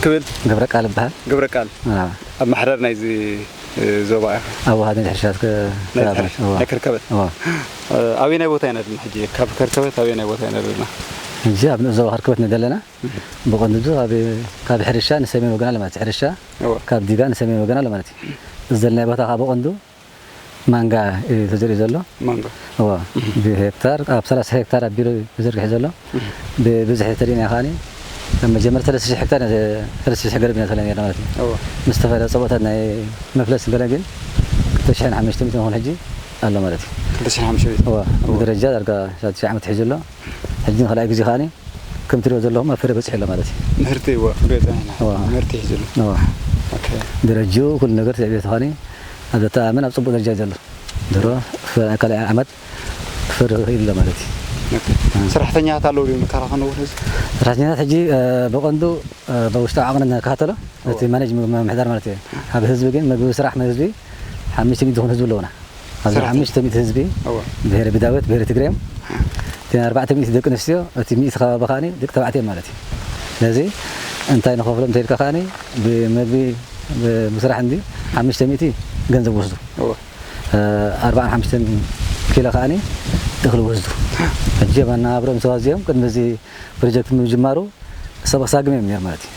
ክብል ገብረ ቃል ይበሃል። ገብረ ቃል ኣዎ። ኣመሓዳሪ ናይዚ እ፣ ዞባ ኢኻ። ኣወሃዲ ናይ ሕርሻ እስከ ናይ ሰላም ሕርሻ- ኣዎ። ናይ ከርከበት ኣዎ። እ፣ ኣበይ ናይ ቦታ ኢና ዘለና ሕጂ? ካብ ከርከበት ኣበይ ናይ ቦታ ኢና ዘለና? ሕጂ ኣብ ንኡስ ዞባ ከርከበት ንደለና ብቐንዱ ኣብ ካብ ሕርሻ ንሰሜን ወገና ለማለት ሕርሻ እወ። ካብ ዲጋ ንሰሜን ወገና ለማለት እዩ። እዚ ዘለናይ ቦታ ካብ ብቐንዱ ማንጋ እዩ ተዘሪኡ ዘሎ። ማንጎ እዋ ብሄክታር ኣብ ሰላሳ ሄክታር ኣቢሉ ተዘርጊሑ ዘሎ ብብዝሒ ተሪእና ከዓኒ ካብ መጀመርያ ሰለስተ ሽሕ ሄክታር ሰለስተ ሽሕ ገረብ ኢና ተለና ማለት እዩ። እወ። ምስ ዝተፈላለዩ ፀቦታት ናይ መፍለስ ገለ ግን ክልተ ሽሕን ሓሙሽተ ሚእትን ይኸውን ሕጂ ኣሎ ማለት እዩ። ክልተ ሽሕን ሓሙሽተ ሚእትን እዋ ብደረጃ ዳርጋ ሽዱሽተ ዓመት ሒዙ ኣሎ። ሕጂ ንካልኣይ ግዜ ከዓኒ ከም ትሪኦ ዘለኹም ኣብ ፍረ በፂሑ ኣሎ ማለት እዩ። ምህርቲ እወ ክንሪኦ ፀኒሕና እወ። ምህርቲ ሒዙ ኣሎ። እዋ ኦኬ። ደረጅኡ ኩሉ ነገር ትዕብየት ከዓኒ ኣብ ዘተኣማምን ኣብ ፅቡቅ ደረጃ እዩ ዘሎ። ድሮ ካልኣይ ዓመት ክፈሪ ይኽእል ኣሎ ማለት እዩ። ኦኬ። ሰራሕተኛታት ኣለዉ ድዮም ንካራ ከነውን ህዝቢ? ሰራሕተኛታት ሕጂ እ፣ ብቐንዱ እ፣ ብውሽጣዊ ዓቕሚ ንከታተሎ እቲ ማኔጅ ምምሕዳር ማለት እዩ። ኣብ ህዝቢ ግን ምግቢ ስራሕ ህዝቢ ሓሙሽተ ሚእቲ ዝኾኑ ህዝቢ ኣለዉና። ኣብዚ ሰራሕተኛ? ሓሙሽተ ሚእቲ ህዝቢ እወ። ብሄረ ቢዳወት ብሄረ ትግሬ እዮም። እቲ ኣርባዕተ ሚእቲ ደቂ ኣንስትዮ እቲ ሚእቲ ከባቢ ከዓኒ ደቂ ተባዕትዮ ማለት እዩ። ስለዚ እንታይ ንኸፍሎም እንተኢልካ ከዓኒ ብመግቢ ብ- ብስራሕ እንዲ ሓሙሽተ ሚእቲ ገንዘብ ወስዱ እወ። ኣርባዓን ሓሙሽተን ኪሎ ከዓኒ እኽሊ ወስዱ። ሕጂ መናብሮም ሰባዚኦም ቅድሚ እዚ ፕሮጀክት ምጅማሩ ሰብ ክሳግም እዮም ነይሩ ማለት እዩ።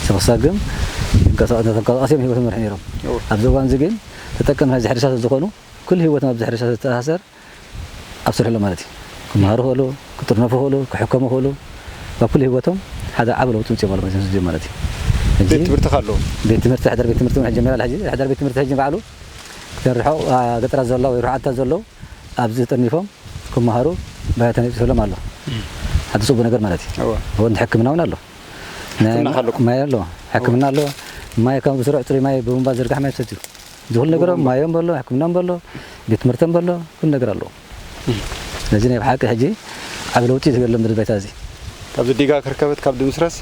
ሰብ ክሳግም ተንቀሳቐስ እዮም ህይወት መርሒ ነይሮም። እወ። ኣብዚ እዋን እዚ ግን ተጠቀምቲ ናይዚ ሕርሻ ዝኾኑ ኩሉ ህይወቶም ኣብዚ ሕርሻ ዝተኣሳሰር ኣብ ስርሑ ኣሎ ማለት እዩ። ክመሃሩ ክእሉ፣ ክጥርነፉ ክእሉ፣ ክሕከሙ ክእሉ፣ ኣብ ኩሉ ህይወቶም ሓደ ዓቢ ለውጢ ውፅኦም ኣሎ ማለት እዩ። ሕጂ ቤት ትምህርቲ ከ ኣለዎ? ቤት ትምህርቲ ሕደር ቤት ትምህርቲ እውን ሕጂ ጀሚራ ኣላ። ሕጂ ሕደር ቤት ትምህርቲ ሕጂ ባዕሉ እተን ርሑቕ ገጠራት ዘለዋ ወይ ርሑቓት ዘለዉ ኣብዚ ተጠርኒፎም ክመሃሩ ባይታ ተነፂፍሎም ኣሎ። ሓደ ፅቡቅ ነገር ማለት እዩ። እወ። እውን ሕክምና እውን ኣሎ። ሕክምና ከ ኣለኩም? ማይ ኣሎ፣ ሕክምና ኣሎ። ማይ ከም ብስሩዕ ፅሩይ ማይ ብቡምባ ዝርጋሕ ማይ ይሰትዩ። እዚ ኩሉ ነገሮም ማዮም በሎ፣ ሕክምናም በሎ፣ ቤት ትምህርቶም በሎ፣ ኩሉ ነገር ኣለዎ። ስለዚ ናይ ብሓቂ ሕጂ ዓብ ለውጢ እዩ ዝገድሎም ድል ባይታ እዚ። ካብዚ ዲጋ ከርከበት ካብ ድምስራስ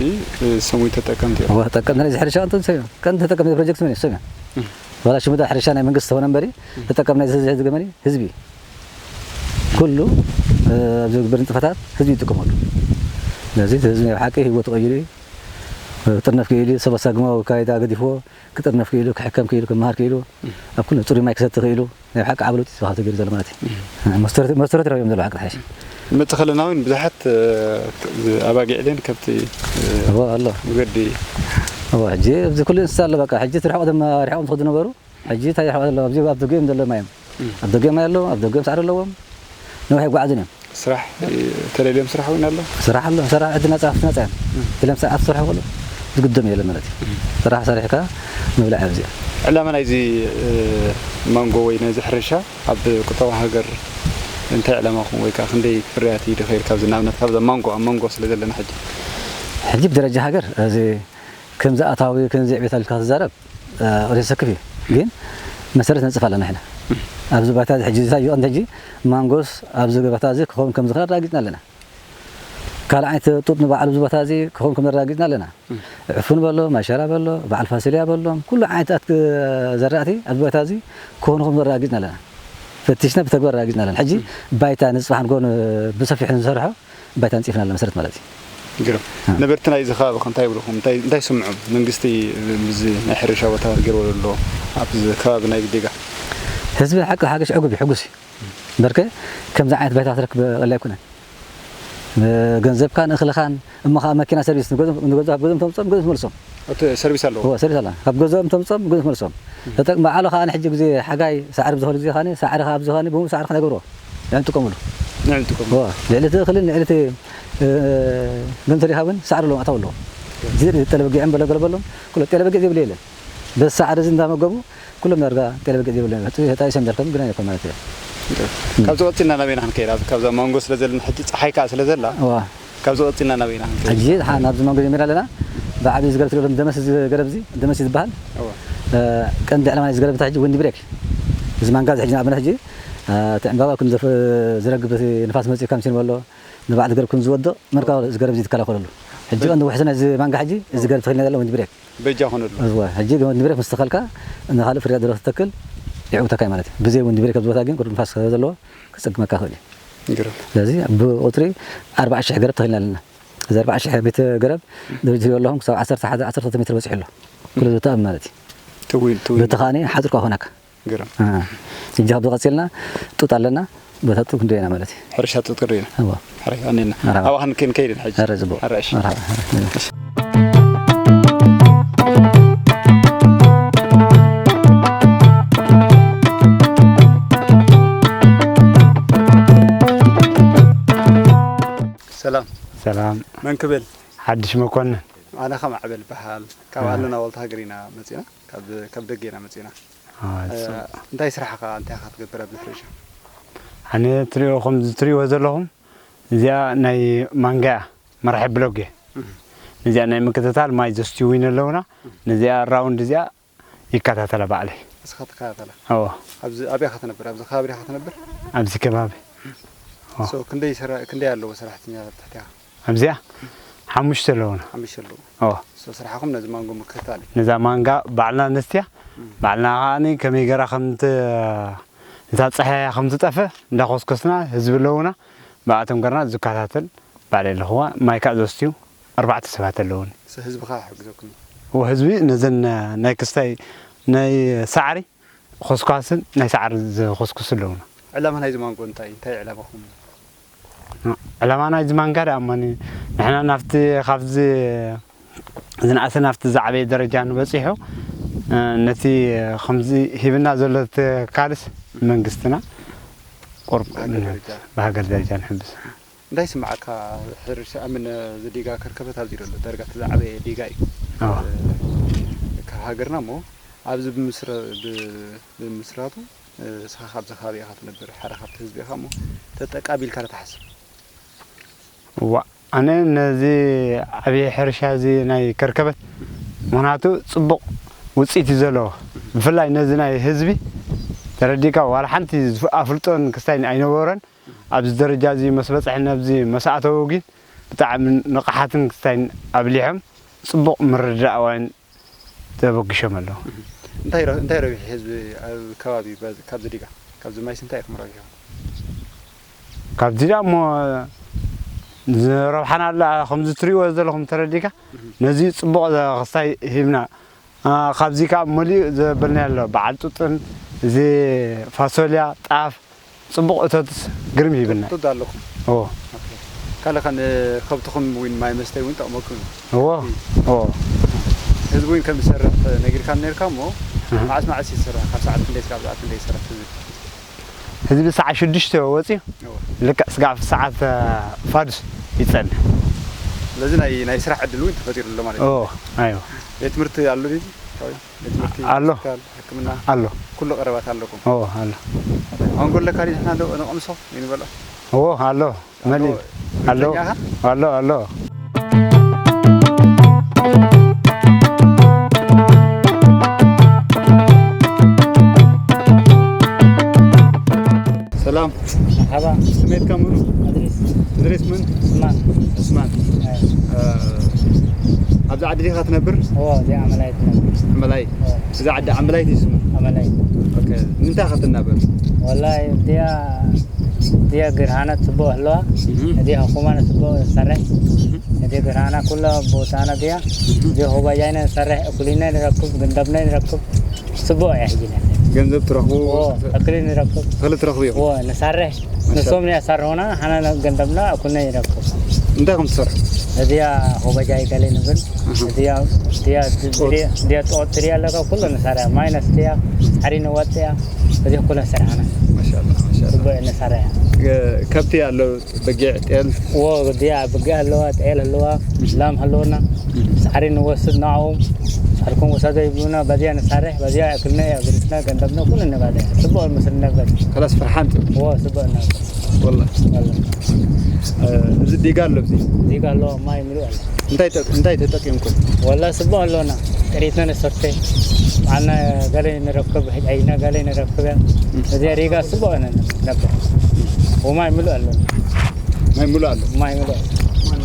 ሰሙይ ተጠቀምቲ እዮም። እወ ተጠቀምቲ ናይ ሕርሻ ቀንዲ ሰብ ቀንዲ ተጠቀምቲ ፕሮጀክት መን እዩ ሰብ ዋላ ሽሙ ዳ ሕርሻ ናይ መንግስቲ ተኾነ እምበሪ ተጠቀም ናይ ህዝቢ ዝገመኒ ህዝቢ ኩሉ ኣብዚ ግብር ንጥፈታት ህዝቢ ይጥቀመሉ። ስለዚ ህዝቢ ናይ ብሓቂ ህይወቱ ቀይሩ እዩ። ክጥርነፍ ክኢሉ እዩ። ሰብ ኣሳግማዊ ኣካይዳ ገዲፍዎ ክጥርነፍ ክኢሉ፣ ክሕከም ክኢሉ፣ ክመሃር ክኢሉ፣ ኣብ ኩሉ ፅሩይ ማይ ክሰቲ ክኢሉ ናይ ብሓቂ ዓብ ለውጢ እዩ ተገይሩ ዘሎ ማለት እዩ። መስተረት ረብዮም ዘሎ ሓቂ ሓሽ መፅእ ከለና እውን ብዙሓት ኣባጊዕ ድን ከብቲ እዎ ኣሎ መገዲ እዎ ሕጂ ኣብዚ ኩሉ እንስሳ ኣሎ በቃ ሕጂ ትርሕቆ ድማ ርሕቆም ዝኸዱ ነበሩ ሕጂ እንታይ ይሕቆ ዘሎ ኣብዚ ኣብ ደገኦም ዘሎ ማዮም ኣብ ደገኦም ኣሎ ኣብ ደገኦም ሳዕሪ ኣለዎም ነውሒ ይጓዓዙን እዮም ስራሕ ተለልዮም ስራሕ እውን ኣሎ ስራሕ ኣሎ ስራሕ ዕድል ናፃ ኣብቲ ናፃ እዮም ተለም ስራሕ ኣብቲ ስራሕ ከሎ ዝግዶም የለ ማለት እዩ ስራሕ ሰሪሕካ ምብላዕ ኣብዚ ዕላማ ናይዚ ማንጎ ወይ ናይዚ ሕርሻ ኣብ ቁጠባ ሃገር እንታይ ዕላማኹም ወይ ከዓ ክንደይ ፍርያት እዩ ድኸይድ ካብዚ ንኣብነት ካብዛ ማንጎ ኣብ ማንጎ ስለ ዘለና ሕጂ ሕጂ ብደረጃ ሃገር እዚ ከምዚ ኣታዊ ከምዚ ዕቤት ኣልካ ትዛረብ ወደ ሰክፍ እዩ ግን መሰረት ነፅፍ ኣለና ሕና ኣብዚ ባታ ሕጂ ዝሳዩ ቀንዲ ሕጂ ማንጎስ ኣብዚ ባታ እዚ ክኸውን ከም ዝኽእል ኣረጋጊፅና ኣለና ካልእ ዓይነት ጡጥ ንባዕሉ ኣብዚ ቦታ እዚ ክኸውን ከም ኣረጋጊፅና ኣለና ዕፉን በሎ ማሸላ በሎ በዓል ፋሲልያ በሎም ኩሉ ዓይነታት ዘራእቲ ኣብዚ ቦታ እዚ ክኾኑ ከም ኣረጋጊፅና ኣለና ፈቲሽና ብተግባር ኣረጋጊፅና ኣለና ሕጂ ባይታ ንፅፋሕን ጎን ብሰፊሑ ንሰርሖ ባይታ ንፂፍና ኣለና መሰረት ማለት እዩ ግርም ነበርቲ ናይዚ ከባቢ ከ እንታይ ይብልኹም እንታይ እንታይ ይስምዖም መንግስቲ ምስዚ ናይ ሕርሻ ቦታታት ገይርዎ ዘሎ ኣብዚ ከባቢ ናይ ዲጋ ህዝቢ ሓቂ ሓገሽ ዕጉብ እዩ ሕጉስ እዩ በርከ ከምዚ ዓይነት ባይታ ክትረክብ ቀሊል ኣይኮነን ገንዘብካን እኽልኻን እሞ ከዓ መኪና ሰርቪስ ንገዝኦም ተምፅኦም ገዝኦም ትመልሶም ሰርቪስ ኣለዎ ሰርቪስ ኣላ ካብ ገዝኦም ተምፅኦም ገዝኦም ትመልሶም ተጠቅሚ ባዕሉ ከዓ ሕጂ ግዜ ሓጋይ ሳዕሪ ብዝኾነ ግዜ ከዓ ሳዕሪ ከዓ ኣብዚ ከዓ ብሙሉ ሳዕሪ ክነገብርዎ ንዕንጥቀምሉ ንዕንጥቀም ልዕሊ እቲ እኽልን ልዕሊ እቲ ገንዘብ ሪኻ እውን ሳዕሪ ኣለዎም ኣታው ኣለዎም እዚ ጠለበጊዕም በሎ ገለበሎም ኩሎ ጤለበጊዕ ዘይብሉ የለን በዚ ሳዕሪ እዚ እንዳመገቡ ኩሎም ዳርጋ ጤለበጊዕ ዘይብሉ የለን ሕጡይ ህጣይ ሰምደልከም ግና ይኮን ማለት እዩ ካብዚ ቀፂልና ናበይና ክንከይድ ኣብዚ ካብዛ ማንጎ ስለ ዘለና ሕጂ ፀሓይ ከዓ ስለ ዘላ እዋ ካብዚ ቀፂልና ናበይና ክንከይድ ሕጂ ሓ ናብዚ ማንጎ ጀሚርና ኣለና ብዓብዪ ዝገርብ ትሪኦ ደመስ እዚ ገረብ እዚ ደመስ እዩ ዝበሃል እዋ ቀንዲ ዕላማ እዚ ገረብ እንታይ ሕጂ ወንዲ ብሬክ እዚ ማንጋ እዚ ሕጂ ንኣብነት ሕጂ እቲ ዕምባባ ከም ዘፍ- ዝረግብ እቲ ንፋስ መፅኡ ካምሲን በሎ ንባዕሉ ገረብ ከም ዝወድቕ ምርካብ እዚ ገረብ እዚ ትከላኸለሉ ሕጂ ቀንዲ ውሕስና እዚ ማንጋ ሕጂ እዚ ገረብ ተኸልና ዘሎ ወንዲ ብሬክ በጃ ኾነሉ እወ ሕጂ ወንዲ ብሬክ ምስ ተኸልካ ንኻልእ ፍርያት ደረኽ ትተክል ይዕውተካ ማለት እዩ ብዘይ ወንዲ ብሬክ ኣብዚ ቦታ ግን ቁሩብ ንፋስ ስለ ዘለዎ ክፀግመካ ይኽእል እዩ ግርም ስለዚ ብቁፅሪ ኣርባዓ ሽሕ ገረብ ተኸልና ኣለና እዚ ኣርባዓ ሽሕ ሜትር ገረብ ደረጃ ኣለኹም ክሳብ ዓሰርተ ሓደ ዓሰርተ ክልተ ሜትር በፂሑ ኣሎ። ኩሉ ዝተኣም ማለት እዩ። ትዊል ትዊል በቲ ከዓኒ ሓፁር ከኣ ኮነካ። ገረብ። ሕጂ ካብ ዝቐፅልና ጡጥ ኣለና። ቦታ ጡጥ ክንደይ ኢና ማለት እዩ። ሕርሻ ጡጥ ክንደይ ኢና። እዎ። ሕራይ ኣኔና። መርሓባ። ኣባኽን ክንከይድን ሕጂ። ኧረ፣ ጽቡቕ። ኧረ፣ እሺ። መርሓባ። ሰላም። ሰላም። መን ክብል? ሓድሽ መኮንን። ኣነ ኸማዕበል በሃል። ካብ ኣለና ዋልታ ሃገር ኢና መጺና። ካብ፣ ካብ ደገ ኢና መጺና። ኣዎ፣ እ፣ ጽቡቕ። እንታይ ስራሕ ኸ እንታይ ኢኻ ትገብር ኣብዚ ሕርሻ? ኣነ ትሪኦ፣ ከምዚ ትሪእዎ ዘለኹም፣ እዚኣ ናይ ማንጋ እያ፣ መራሒ ብሎግ እየ። እህ። ነዚኣ ናይ ምክትታል ማይ ዘስትዩ እውን ኣለውና። እህ። ነዚኣ ራውንድ እዚኣ ይከታተላ ባዕለይ። እስኻ ትከታተላ? ኣዎ። ኣብዚ ኣበይ ኢኻ ትነብር? ኣብዚ ከባቢ ዲኻ ትነብር? ኣብዚ ከባቢ። ኣዎ። ሶ፣ ክንደይ ሰራ-፣ ክንደይ ኣለዎ ሰራሕተኛታት ትሕቲኻ? ኣብዚኣ ሓሙሽተ ኣለዉና። ሓሙሽተ ኣለዉ። ኦ። ሶ ስራሕኹም ነዚ ማንጎ ምክትታል እዩ? ነዛ ማንጋ ባዕልና ነስትያ፣ እም። ባዕልና ከዓኒ ከመይ ገይራ ከም ት-፣ እታ ጸሓያ ከም ትጠፍእ እንዳኾስኮስና ህዝቢ ኣለዉና፣ ብኣቶም ገርና ዝከታተል ባዕለይ ኣለኹዋ። ማይ ከዓ ዘስትዩ ኣርባዕተ ሰባት ኣለዉኒ። ሶ ህዝቢ ከዓ ይሕግዘኩም እዩ? ኦ፣ ህዝቢ ነዘን ናይ ክስታይ ናይ ሳዕሪ ኾስኳስን ናይ ሳዕሪ ዘኾስኩሱ ኣለዉና። ዕላማ ናይዚ ማንጎ እንታይ? እንታይ ዕላማኹም? ዕላማ ናይዚ ማንጋ ደኣ እማኒ ንሕና ናብቲ፣ ካብዚ ዝነኣሰ ናብቲ ዝዓበየ ደረጃ ንበጺሑ፣ እ፣ ነቲ ከምዚ ሂብና ዘሎ ትካልስ መንግስትና ቁርብ ብሃገር ደረጃ። ብሃገር ደረጃ ንሕብስ። እንታይ ይስምዓካ? ሕርሻ ኣምን እዚ ዲጋ ከርከበት ኣብዚ ዘሎ ዳርጋ እቲ ዝዓበየ ዲጋ እዩ። ኣዎ። እ፣ ካብ ሃገርና እሞ ኣብዚ ብምስረ-፣ ብ-፣ ብምስራቱ፣ እ፣ እስኻ ካብዚ ከባቢ ኢኻ ትነብር፣ ሓደ ካብቲ ህዝቢ ኢኻ እሞ ተጠቃሚ ኢልካ ዶ ትሓስብ? እዋ፣ ኣነ ነዚ ዓብዪ ሕርሻ እዚ ናይ ከርከበት፣ ምኽንያቱ ጽቡቕ ውጽኢት እዩ ዘለዎ። ብፍላይ ነዚ ናይ ህዝቢ ተረዲእካ፣ ዋላ ሓንቲ ዝፍ-፣ ኣፍልጦን ክስታይን ኣይነበሮን። ኣብዚ ደረጃ እዚ መስ በጽሐ፣ ነብዚ መስ ኣተው ግን ብጣዕሚ ንቕሓትን ክስታይን ኣብሊሖም ጽቡቕ ምርድዳእ ዋይን ተበጊሾም ኣለዉ። እንታይ ረ-፣ እንታይ ረቢሑ ህዝቢ ኣብ ከባቢ በዚ፣ ካብዚ ዲጋ? ካብዚ ማይስ እንታይ ኢኹም ረቢሕኩም? ካብዚ ዲጋ እሞ ዝረብሓና ኣላ፣ ከምዚ ትሪእዎ ዘለኹም ተረዲእካ፣ ነዚ ጽቡቕ ክስታይ ሂብና። ኣ፣ ካብዚ ከኣ መሊኡ ዘበልናዮ ኣሎ። በዓል ጡጥን፣ እዚ ፋሶልያ፣ ጣፍ፣ ጽቡቕ እቶትስ ግርም ሂብና። ጡጥ ኣለኩም? እዎ። ኦኬ። ካልእ ከ ንከብትኹም እውን ማይ መስተይ እውን ጠቕመኩም እዩ? እዎ፣ እዎ። ህዝቢ እውን ከም ዝሰርሕ ነጊርካ ነርካ እሞ፣ ኣሃ። መዓስ መዓስ ይሰርሕ? ካብ ሰዓት ክንደይ እስካብ ሰዓት ክንደይ ይሰርሕ ህዝቢ? ህዝቢ ሰዓት ሽዱሽተ ወጺኡ፣ እዎ። ልክዕ ስጋዕ ሰዓት፣ እ፣ ፋዱስ ይጸንሕ። ስለዚ ናይ፣ ናይ ስራሕ ዕድል እውን ተፈጢሩ ኣሎ ማለት እዩ። እዎ፣ ኣይዋ። ቤት ትምህርቲ ኣሎ ድዩ? ቤት ትምህርቲ፣ ኣሎ። ሆስፒታል፣ ሕክምና፣ ኣሎ። ኩሉ ቀረባት ኣለኩም? ኦ፣ ኣሎ። ኣንጎሎ ካሊእ ንሕና ዶ ንቐምሶ ወይ ንበልዖ? ኦ፣ ኣሎ። መሊእ። ኣሎ። ኣሎ። ጥዕና ኢኻ? ኣሎ፣ ኣሎ። ሰላም። መርሓባ። ስሜትካ ምኑ? እድሪስ። እድሪስ ምን? ዑስማን። ዑስማን። ኣይ። እ፣ ኣብዚ ዓዲ ዲኻ ትነብር? እዎ፣ እዚኣ ዓመላይ ትነብር። ዓመላይ? እዎ። እዚ ዓዲ ዓመላይ ድዩ ስሙ? ዓመላይ። ኦኬ። ንምንታይ ኢኻ ትናበር? ወላሂ፣ እዚኣ፣ እዚኣ ግርሃና ጽቡቕ ኣለዋ። እህ። እዚኣ ኹማና ጽቡቕ ትሰርሕ። እህ። እዚኣ ግርሃና ኩላ ቦታና እዚኣ። እህ። እዚኣ ኹባያይና ንሰርሕ፣ እኩሊና ንረክብ፣ ገንዘብና ንረክብ። ጽቡቕ እያ ሕጂ። ገንዘብ ትረኽቡ? እዎ፣ እክሊ ንረክብ። እኽሊ ትረኽቡ ኢኹም? እዎ፣ ንሰርሕ። ማሻ-፣ ንሶም ያሰርሑና፣ ሓና ገንዘብና እኩልና ይረክብ። እንታይ ኢኹም ትሰርሑ? እዚኣ ሆበጃይ ገለ ንብል። ኣሃ። እዚኣ፣ እዚኣ፣ ጦጥ። እዚኣ፣ እዚኣ ጦጥ ትሪኣ ኣለካ፣ ኩሉ ንሰርሕ። ማይ ነስትያ፣ ጻዕሪ ንወጥያ፣ እዚ ኩሉ ንሰርሕ ሓና። ማሻኣላ፣ ማሻኣላ። ጽቡቅ ንሰርሕ። ገ-፣ ከብቲ ኣሎ? በጊዕ፣ ጤል? እዎ፣ እዚኣ በጊዕ ኣለዋ፣ ጤል ኣለዋ፣ እህ። ላም ኣለወና። እህ። ሳዕሪ ንወስድ ንዓኦም፣ ሳዕርኩም ውሰዶ ይብሉና፣ በዚኣ ንሳርሕ፣ በዚኣ እክልና፣ ኣግሪስና፣ ገንዘብና፣ ኩሉ ንባልዕ። ጽቡቕ ምስል ነበር። ከላስ ፍርሓን ጽቡቕ። እዎ፣ ጽቡቕ ነበር። ወላ። ወላ። እ፣ እዚ ዲጋ ኣሎ፣ እዚ? ዲጋ ኣሎ፣ ማይ ምሉእ ኣሎ። እንታይ ተ-፣ እንታይ ተጠቂምኩም? ወላ ጽቡቕ ኣለና። ጥሪትና ንሰተ፣ መዓልና ገለ ንረክብ፣ ሕጃይና ገለ ንረክብ። እም። እዚ ሪጋ ጽቡቕ ነበር። ወማይ ምሉእ ኣሎ። ማይ ምሉእ ኣሎ። ማይ ምሉእ ኣሎ።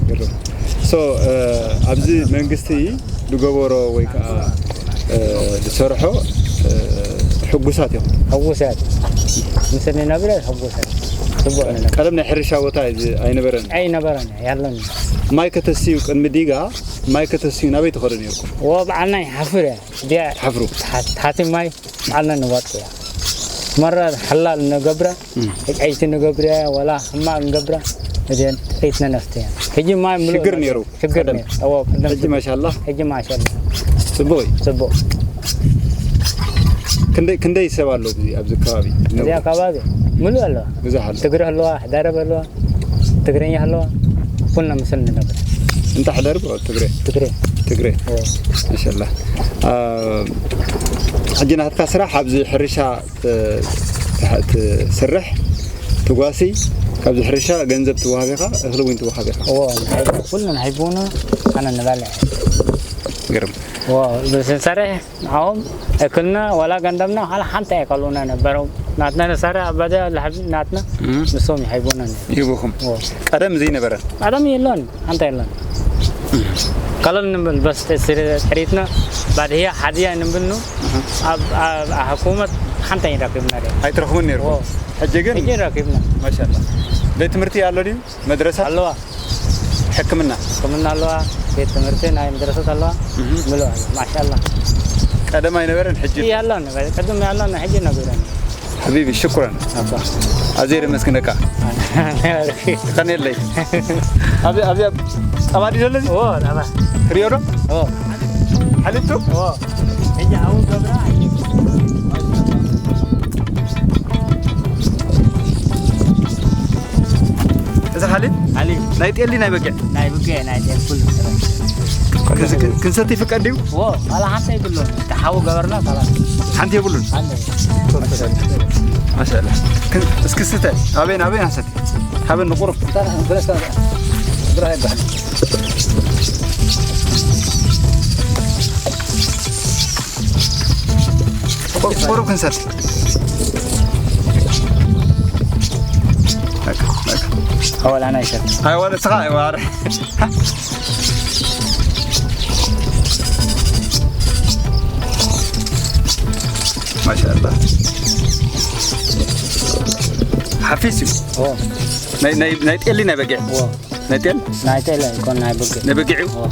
ገርም። ሶ፣ እ፣ ኣብዚ መንግስቲ ዝገበሮ ወይ ከዓ፣ እ፣ ዝሰርሖ፣ እ፣ ሕጉሳት እዮም። ሕጉሳት። ምስ ንነብረ ሕጉሳት። ጽቡቕ ነበር። ቀደም ናይ ሕርሻ ቦታ እዚ ኣይነበረን። ኣይነበረን፣ ያለን። ማይ ከተስዩ ቅድሚ ዲጋ፣ ማይ ከተስዩ ናበይ ትኸዱ ነይርኩም? ወ በዓልና ይሓፍር እያ። እዚኣ ትሓፍሩ? ትሓ-፣ ትሓቲ ማይ በዓልና ንዋጥ እያ። መራ ሓላል ንገብራ፣ እም። ዕጨይቲ ንገብራ፣ ወላ ሕማቕ ንገብራ፣ እዚአን ጥሪት ነነፍት እያ። ሕጂ ማይ ምሉእ ሽግር ነበር። ነይሩ። ሽግር ቀደም። ነይሩ። እዎ፣ ቅድም ሕጂ ሽግር። ማሻላ። ሕጂ ማሻላ። ጽቡቕ እዩ። ጽቡቕ። ክንደይ፣ ክንደይ ሰብ ኣሎ ኣብዚ፣ ኣብዚ ከባቢ? እዚኣ ከባቢ ምሉእ ኣለዋ። ብዙሕ ኣሎ። ትግረ ኣለዋ፣ ሕዳረብ ኣለዋ፣ ትግረኛ ኣለዋ። ኩልና ምስል ንነብር። እንታ ሕዳረብ ትግረ? ትግረ። ትግረ። እዎ። ማሻላ። አ፣ ሕጂ ናትካ ስራሕ ኣብዚ ሕርሻ ት-፣ ት-፣ ትስርሕ፣ ትጓሲ፣ ካብዚ ሕርሻ ገንዘብ ትወሃብ ኢኻ፣ እኽሊ እውን ትወሃብ ኢኻ። እዎ፣ ኩሉ ንሓይቦና ኣነ ንበልዕ። ግርም። እዎ፣ ብስንሰርሕ ንዓኦም እክልና ዋላ ገንዘብና ዋላ ሓንቲ ኣይከልኡና ነበረው። ናትና ንሰርሕ ኣባዳ ለሕብ ናትና፣ እም። ንሶም ይሓይቦና ነይሩ። ይህቡኹም። እዎ። ቀደም ዘይነበረ? ቀደም የለን። ሓንቲ የለን። ቀለል ንብል በስ፣ ስሪ-፣ ጥሪትና ባድህያ ሓድያ ንብል ኑ። ኣብ፣ ኣብ፣ ኣብ ሕኩመት ሓንቲ ኣይረክብና ደ። ኣይትረኽቡን ነይርኩም? ዎ። ሕጂ ግን? ሕጂ ረኪብና። ማሻላ። ቤት ትምህርቲ ኣሎ ድዩ? መድረሳ? ኣለዋ። ሕክምና? ሕክምና ኣለዋ። ቤት ትምህርቲ ናይ መድረሰት ኣለዋ። እህ። ምሉእ ኣሎ። ማሻላ። ቀደም ኣይነበረን፣ ሕጂ? ሕጂ ያለን፣ ቅድም ያለን፣ ሕጂ ነግረን። ሓቢቢ፣ ሽኩረን። ኣባ። ኣዜ ደመስግነካ። ከኔለይ። ኣብ፣ ኣብ፣ ኣብ፣ ጸባ ድዩ ዘሎ እዚ? ኦ፣ ጸባ። ትሪኦ ዶ? ኦ። ሓሊብቱ? ኦ። እኛ ኣሁን ገብራ። እዚ ሓሊብ? ሓሊብ። ናይ ጤሊ ናይ በጊዕ? ናይ በጊዕ፣ ናይ ጤል ኩሉ። ክን-፣ ክንሰቲ ፍቀድ ድዩ? ዎ፣ ዋላ ሓንቲ የብሉን። እቲ ሓዊ ገበርና፣ ካላስ። ሓንቲ የብሉን? ሓንቲ። ማሻኣላ። ክን-፣ እስኪ ስተ። ኣበይን ኣበይን ኣሰቲ? ሃበኒ ቁሩብ። ብረስ፣ ብረስ ኣይበሃል። ቁሩብ ክንሰቲ። በቃ፣ በቃ። ኣወል ኣና ይሰቲ። ኣይ፣ ወለ ስኻ፣ ኣይ፣ ዋረ። ማሻኣላ። ሓፊስ እዩ። ኦ። ናይ፣ ናይ፣ ናይ ጤሊ ናይ በጊዕ? ኦ። ናይ ጤል? ናይ ጤል ኣይኮን፣ ናይ በጊዕ። ናይ በጊዕ እዩ? ኦ።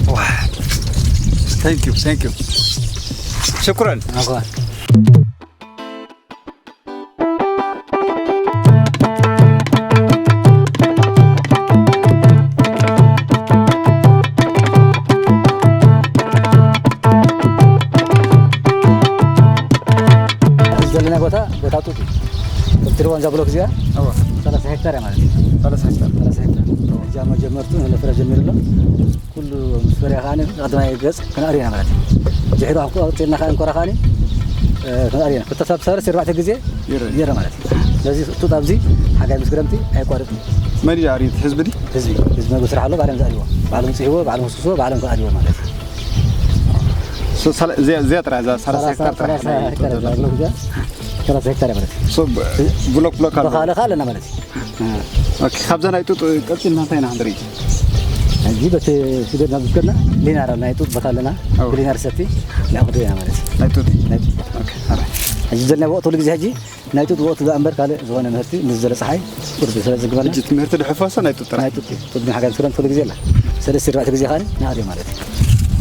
ዋ። Thank you, thank you. ሽኩረን። ኣኳ። ዘለና ቦታ፣ ቦታ ጡጥ እዩ። ከምቲ ትሪእዎ እዛ ብሎክ እዚኣ፣ እወ። ሰላሳ ሄክታር እያ ማለት እዩ። ሰላሳ ሄክታር። ሰላሳ ሄክታር። እዛ መጀመርቱ ንለፍረ ጀሚሩ ኣሎ። ኩሉ ምስ ፈርያ ከኣ ቀዳማይ ገጽ ክነኣርዮ ኢና ማለት እዩ። ድሕሩ ኣብ ቀጺልና ከኣ እንኮራ ከኣ፣ እ፣ ክነኣርዮ ኢና። ክልተ ሳብ፣ ሳብ ኣርባዕተ ግዜ ይርእ። ይርእ ማለት እዩ። ስለዚ ጡጥ ኣብዚ ሓጋይ ምስ ክረምቲ ኣየቋርጽን። መን እዩ ኣርዩት? ህዝቢ ድዩ? ህዝቢ። ህዝቢ መግቢ ስራሕ ኣሎ፣ ባዕሎም ዝኣርይዎ። ባዕሎም ጽህይዎ፣ ባዕሎም ክስክስዎ፣ ባዕሎም ክኣርይዎ ማለት እዩ። ሶ፣ ሳላ-፣ እዚኣ፣ እዚኣ ጥራይ፣ እዛ ሰላሳ ሄክታር ጥራይ ሰላሳ ናይ ሄክታር ጡጥ እያ፣ ብሎክ እዚኣ ሰላሳ ሄክታር እያ ማለት እዩ። ሶ፣ ብ-፣ ብሎክ፣ ብሎክ ኣሎ። ብኻልእ፣ ካልእ ኣለና ማለት እዩ። ኦኬ፣ ካብዛ ናይ ጡጥ ቀጺልና እንታይ ኢና ክንርኢ? ሕጂ በቲ ስደድ ናብ ዝከድና ሊናር ናይ ጡጥ ቦታ ኣለና። ኣዎ። ብሊናር ሰቲ ንኣኽዶ ኢና ማለት እዩ። ናይ ጡጥ? ናይ ጡጥ። ኦኬ፣ ኣረ። ሕጂ ዘለና ወቕቲ ኩሉ ግዜ ሕጂ ናይ ጡጥ ወቕቲ ደኣ እምበር ካልእ ዝኾነ ምህርቲ ምስ ዘለ ጸሓይ ቁርቢ ስለ ዝግበና። ሕጂ እቲ ምህርቲ ድሕፋሶ ናይ ጡጥ ጥራሕ? ናይ ጡጥ እዩ። ጡጥ ግን ሓጋይ ምስ ክረምቲ ኩሉ ግዜ ኣላ። ሰለስተ ኣርባዕተ ግዜ ከኣ ንኣርዮ ማለት እዩ።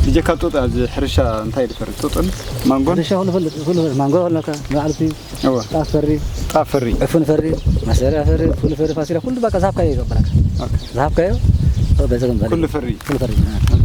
ብጀካ ጡጥ ኣብዚ ሕርሻ እንታይ ይፈሪ? ጡጥን ማንጎን? ሕርሻ ኩሉ ፈልጥ፣ ኩሉ ፈልጥ። ማንጎ ኣለካ፣ ንባዕሉ እቲ እወ። ጣፍ ፈሪ፣ ጣፍ ፈሪ። ዕፉን ፈሪ፣ መሰሪያ ፈሪ፣ ፉል ፈሪ፣ ፋሲላ፣ ኩሉ በቃ ዝሃብካዮ ይገብረካ። ኦኬ። ዝሃብካዮ፣ በዛ ግን በል። ኩሉ ፈሪ። ኩሉ ፈሪ። ኦኬ።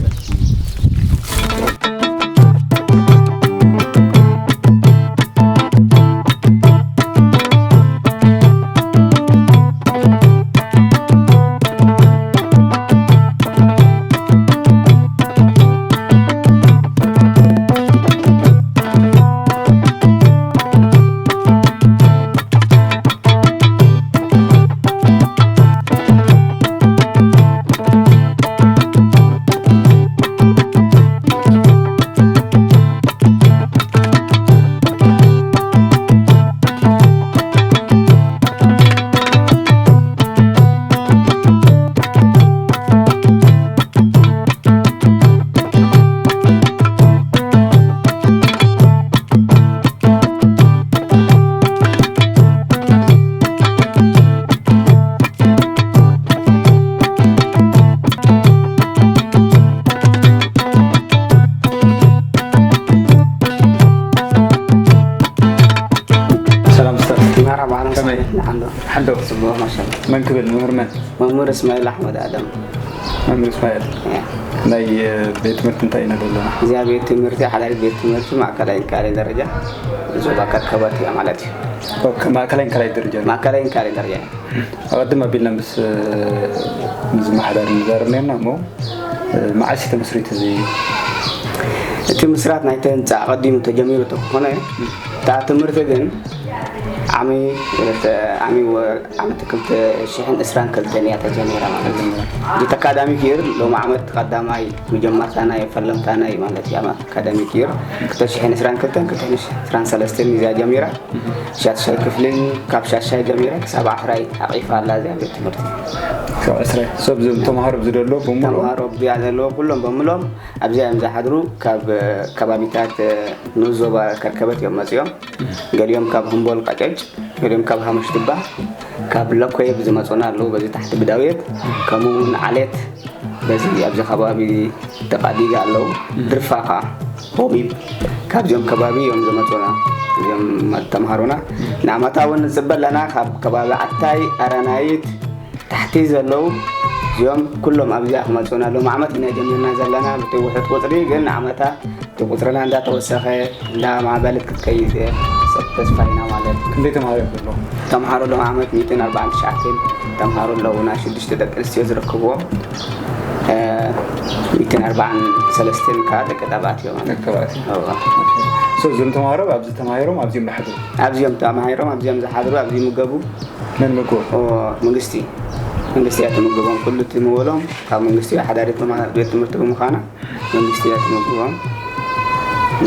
ጽቡቕ፣ ማሻኣላ። መን ክብል? መምህር መን? መምህር እስማኤል ኣሕመድ ኣደም። መምህር እስማኤል፣ ያ። ናይ ቤት ትምህርቲ እንታይ ኢና ዘለና? እዚኣ ቤት ትምህርቲ ሓላል ቤት ትምህርቲ ማእከላይ ካልኣይ ደረጃ ዞባ ከርከበት እያ ማለት እዩ። ማእከላይ ካልኣይ ደረጃ። ማእከላይ ካልኣይ ደረጃ። ኣቐድም ኣቢልና ምስ ዝመሓዳር ንዛረብ ነርና እሞ፣ መዓስ ተመስሪቱ እዚ? እቲ ምስራት ናይቲ ህንፃ ኣቐዲሙ ተጀሚሩ ተኮነ፣ እታ ትምህርቲ ግን ዓሚ ዓሚ ዓመት ክልተ ሽሕን ዕስራን ክልተን እያ ተጀሚራ ማለት እዩ። እቲ ኣካዳሚክ ይር ሎም ዓመት ቀዳማይ መጀመርታናይ ፈለምታናይ ማለት እዩ። ኣካዳሚክ ይር ክልተ ሽሕን ዕስራን ክልተን ክልተ ሽሕን ዕስራን ሰለስተን እዚኣ ጀሚራ። ሻሻይ ክፍልን ካብ ሻሻይ ጀሚራ ክሳብ ዓስራይ ኣቒፋ ኣላ እዚኣ ቤት ትምህርቲ። ካብ ዕስራይ ሰብ ዝም ተምሃሮ ዝደሎ ብምሉእ? ተምሃሮ ኣብዚኣ ዘለዎ ኩሎም በምሎም ኣብዚኣ እዮም ዝሓድሩ። ካብ ከባቢታት ንኡስ ዞባ ከርከበት እዮም መፂኦም። ገሊኦም ካብ ህምቦል ቀጨጭ፣ ገሊኦም ካብ ሃመሽ ድባ፣ ካብ ለኮየብ ዝመፁና ኣለዉ። በዚ ታሕቲ ብዳውየት ከምኡ እውን ዓሌት በዚ ኣብዚ ከባቢ ተቓዲጋ ኣለዉ። ድርፋ ከዓ ሆቢብ ካብዚኦም ከባቢ እዮም ዝመፁና እዚኦም ተምሃሮና። ንዓመታ እውን ንፅበ ኣለና ካብ ከባቢ ዓታይ ኣረናይት ታሕቲ ዘለዉ እዚኦም ኩሎም ኣብዚኣ ክመፁና ኣለዉ። ዓመት ኢና ጀሚርና ዘለና ብቲ ውሑድ ቁፅሪ ግን ንዓመታ እቲ ቁፅርና እንዳተወሰኸ እንዳማዕበለት ክትከይድ ሰብ ተስፋ ኢና ማለት። ክንደይ ተምሃሮ እዮም ዘለዉ? ተምሃሮ ሎም ዓመት ሚእትን ኣርባዓን ትሽዓተን ተምሃሮ ኣለዉና ሽዱሽተ ደቂ ኣንስትዮ ዝረክብዎም። ሚእትን ኣርባዓን ሰለስተን ከዓ ደቂ ተባዕትዮ ማለት። ደቂ ተባዕትዮ። እዞም ተምሃሮ ኣብዚ ተማሂሮም ኣብዚኦም ዝሓድሩ? ኣብዚኦም ተማሂሮም ኣብዚኦም ዝሓድሩ ኣብዚ ይምገቡ። መን መግቦም? መንግስቲ መንግስቲ እያ ትምግቦም። ኩሉ እቲ ምበሎም ካብ መንግስቲ ሓዳሪት ቤት ትምህርቲ ብምዃና መንግስቲ እያ ትምግቦም።